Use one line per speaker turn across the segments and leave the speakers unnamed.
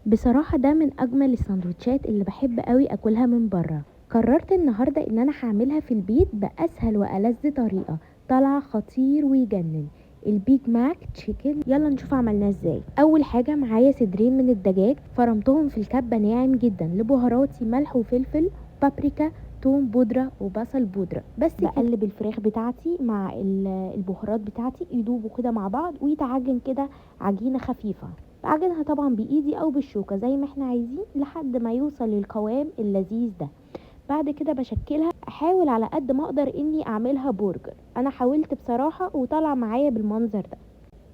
بصراحة ده من أجمل السندوتشات اللي بحب قوي أكلها من بره. قررت النهاردة إن أنا هعملها في البيت بأسهل وألذ طريقة، طالعة خطير ويجنن، ال Big Mac chicken. يلا نشوف عملناه ازاي. اول حاجة معايا صدرين من الدجاج فرمتهم في الكبه ناعم جدا، لبهاراتي ملح وفلفل، بابريكا، توم بودره وبصل بودره. بس بقلب الفراخ بتاعتي مع البهارات بتاعتي يدوبوا كده مع بعض ويتعجن كده عجينه خفيفة. بعجنها طبعا بايدي او بالشوكة زي ما احنا عايزين لحد ما يوصل للقوام اللذيذ ده. بعد كده بشكلها، احاول على قد ما اقدر اني اعملها برجر. انا حاولت بصراحة وطلع معايا بالمنظر ده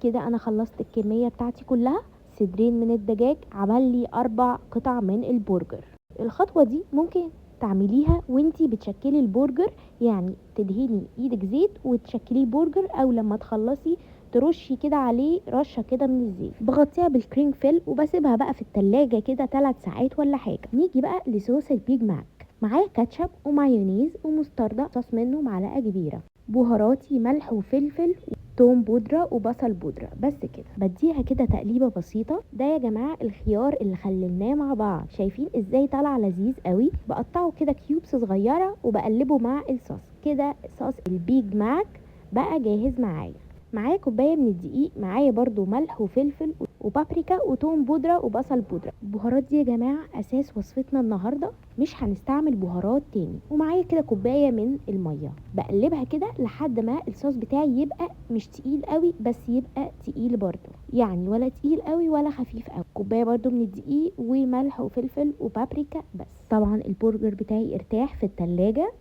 كده. انا خلصت الكمية بتاعتي كلها، صدرين من الدجاج عمل لي 4 قطع من البرجر. الخطوة دي ممكن تعمليها وانتي بتشكلي البرجر، يعني تدهني ايدك زيت وتشكليه برجر، او لما تخلصي ترشي كده عليه رشه كده من الزيت. بغطيها بال cling film وبسيبها بقى في التلاجة كده 3 ساعات ولا حاجة. نيجي بقى لصوص ال Big Mac. معايا كاتشب ومايونيز ومستردة، صوص منه معلقه كبيرة، بهاراتي ملح وفلفل، توم بودرة وبصل بودرة، بس كده. بديها كده تقليبة بسيطة. ده يا جماعة الخيار اللي خللناه مع بعض، شايفين ازاي طالع لذيذ قوي. بقطعه كده cubes صغيرة وبقلبه مع الصوص كده. صوص ال Big Mac بقى جاهز معايا. معايا كوباية من الدقيق، معايا برضو ملح وفلفل وبابريكا وتوم بودرة وبصل بودرة. البهارات دي يا جماعة أساس وصفتنا النهاردة، مش هنستعمل بهارات تاني. ومعايا كده كوباية من المية، بقلبها كده لحد ما الصوص بتاعي يبقى مش تقيل قوي بس يبقى تقيل برضو، يعني ولا تقيل قوي ولا خفيف قوي. كوباية برضو من الدقيق وملح وفلفل وبابريكا بس. طبعا البرجر بتاعي ارتاح في التلاجة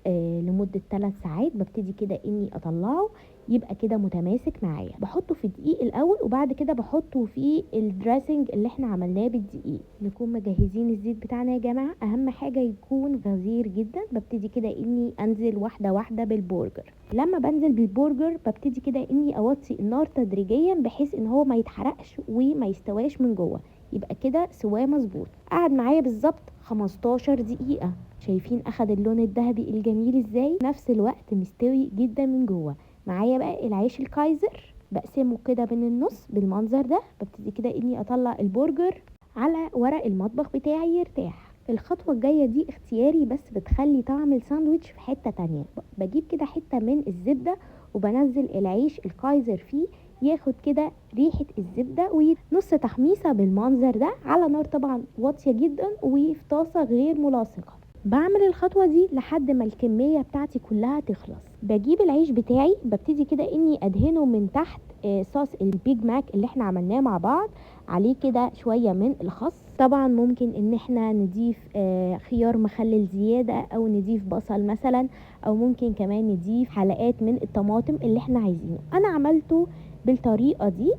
لمدة 3 ساعات. ببتدي كده اني اطلعه يبقى كده متماسك معايا. بحطه في الدقيق الاول وبعد كده بحطه في ال dressing اللي احنا عملناه بالدقيق. نكون مجهزين الزيت بتاعنا يا جماعة، اهم حاجة يكون غزير جدا. ببتدي كده اني انزل واحدة واحدة بالبرجر. لما بنزل بالبرجر ببتدي كده اني اوطي النار تدريجيا بحيث ان هو ما يتحرقش وما يستواش من جوه، يبقى كده سواه مظبوط. قعد معايا بالظبط 15 دقيقة. شايفين اخد اللون الذهبي الجميل ازاي؟ نفس الوقت مستوي جدا من جوه. معايا بقى العيش الكايزر، بقسمة كده من النص بالمنظر ده. ببتدي كده اني اطلع البرجر على ورق المطبخ بتاعي يرتاح. الخطوة الجاية دي اختياري بس بتخلي طعم الساندويتش في حتة تانية. بجيب كده حتة من الزبدة وبنزل العيش الكايزر فيه، ياخد كده ريحة الزبدة ونص تحميصة بالمنظر ده على نار طبعا واطية جدا وفي طاسة غير ملاصقة. بعمل الخطوة دي لحد ما الكمية بتاعتي كلها تخلص. بجيب العيش بتاعي ببتدي كده اني ادهنه من تحت صوص ال Big Mac اللي احنا عملناه مع بعض، عليه كده شوية من الخس. طبعا ممكن ان احنا نضيف خيار مخلل زيادة او نضيف بصل مثلا، او ممكن كمان نضيف حلقات من الطماطم اللي احنا عايزينه. انا عملته بالطريقة دي.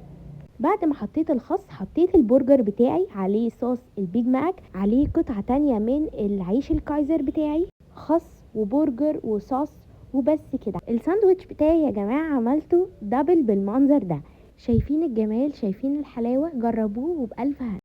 بعد ما حطيت الخس حطيت البرجر بتاعي عليه صوص ال Big Mac، عليه قطعة تانية من العيش الكايزر بتاعي، خس وبرجر وصوص وبس كده. الساندويتش بتاعي يا جماعة عملته double بالمنظر ده. شايفين الجمال؟ شايفين الحلاوة؟ جربوه وبألف هنا.